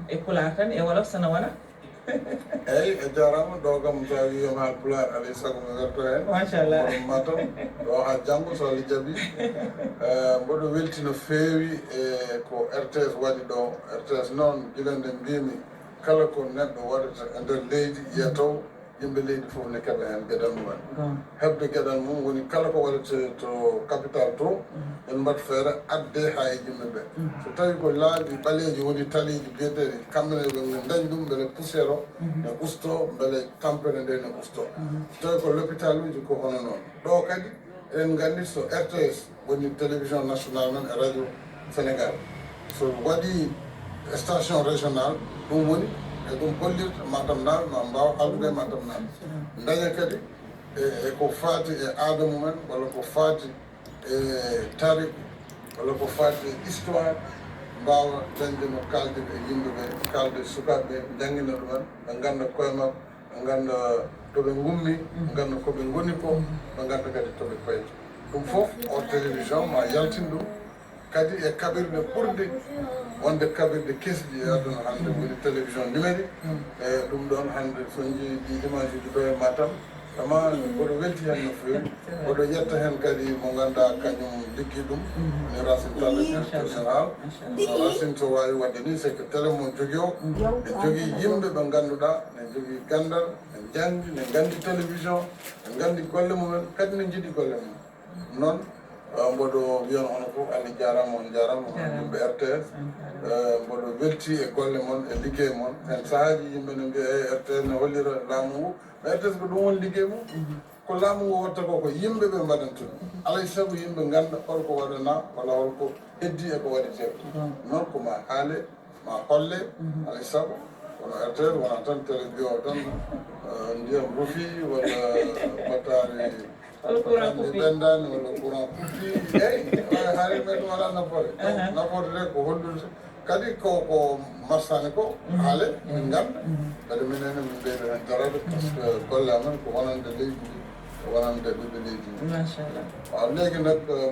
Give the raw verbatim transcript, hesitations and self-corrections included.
E pulaar tan, e wolof sana wona? Eyi, a jaaraama. Ɗo kam, so a wii mi haal pulaar, alay sago mi werto heen. Machallah. Kono Matam, ɗo haa janngo, so Allah jaɓi. Eh, mboɗo welti no feewi e ko R T S waɗi ɗo. R T S noon, gila nde mbiymi, kala ko neɗɗo waɗata e nder leydi, yiyata yimɓe leydi fof ne keɓa heen geɗal mumen. Heɓde geɗal mum woni kala ko waɗetee to capital to, en mbaɗ feere adde haa e yimɓe ɓe. So tawi ko laabi ɓaleeji woni taliiji biyeteeɗi, kamɓe ne ɓe ndañ ɗum mbele poussière o ne ustoo, mbele tampere nde ne ustoo. So tawi ko lopitaaluuji ko hono noon. Ɗo kadi eɗen nganndi so R T S woni télévision nationale men e radio Sénégal. So waɗi station régionale, ɗum woni e ɗum hollirta Matamnaaɓe ma mbaaw haaldude e Matamnaaɓe. Ndaña kadi e e ko faati e aada mumen, walla ko faati e tarik, walla ko faati e histoire, mbaawa dañde no kaaldir e yimɓe ɓe, kaalda e sukaaɓe ɓe, njanngina ɗumen, ɓe ngannda koye maɓɓe, ɓe ngannda to ɓe ngummi, ɓe ngannda ko ɓe ngoni ko, ɓe ngannda kadi to ɓe payti. Ɗum fof, o télévision ma yaltin ɗum kadi e kaɓirɗe ɓurɗe wonde kaɓirɗe kesɗi e aduna hannde, woni télévision numérique. E ɗum ɗoon hannde, so njii ɗi image uji ɗo e Matam, vraiment mboɗo welti heen no feewi. Mboɗo yetta heen kadi mo ngannduɗaa kañum liggi ɗum, woni Racine Talla, directeur général. Racine, so waawi waɗde ni, c'est que télé mo jogii o, e jogii yimɓe ɓe ngannduɗaa ne jogii ganndal, ne njanngi, ne nganndi télévision, ne nganndi golle mumen, kadi ne njiɗi golle mum. Noon, eh, mboɗo wiya on hono fof, Allah jaaraama, on jaaraama, on yimɓe R T S. Eh, mboɗo welti e golle mon, e liggey mon. Heen sahaaji yimɓe ne mbiya, "Eey, R T S ne hollira laamu ngu." Mais R T S ko ɗum woni liggey mum. Ko laamu ngu waɗta ko, ko yimɓe ɓe mbaɗanta ɗum. Alay sago yimɓe ngannda holko waɗanaa, walla holko heddii e ko waɗetee. Noon ko ma haale, ma holle, alay sago, kono R T S wonaa tan télé mbiyo tan, eh, ndiyam rufi, walla battaari, Walla courant battaari coupé. Ɓendaani, walla courant coupé. Eyi, haale men ɗum alaa nafoore. Nafoore nde ko hollude. Kadi ko, ko marsani ko, haale, min ngannda. Kadi minen min ɓeyda heen daraade, parce que golle amen ko wonande leydi ndi, ko wonande ɓiɓɓe leydi ndi. Machallah. Waaw, léegi nag, eh,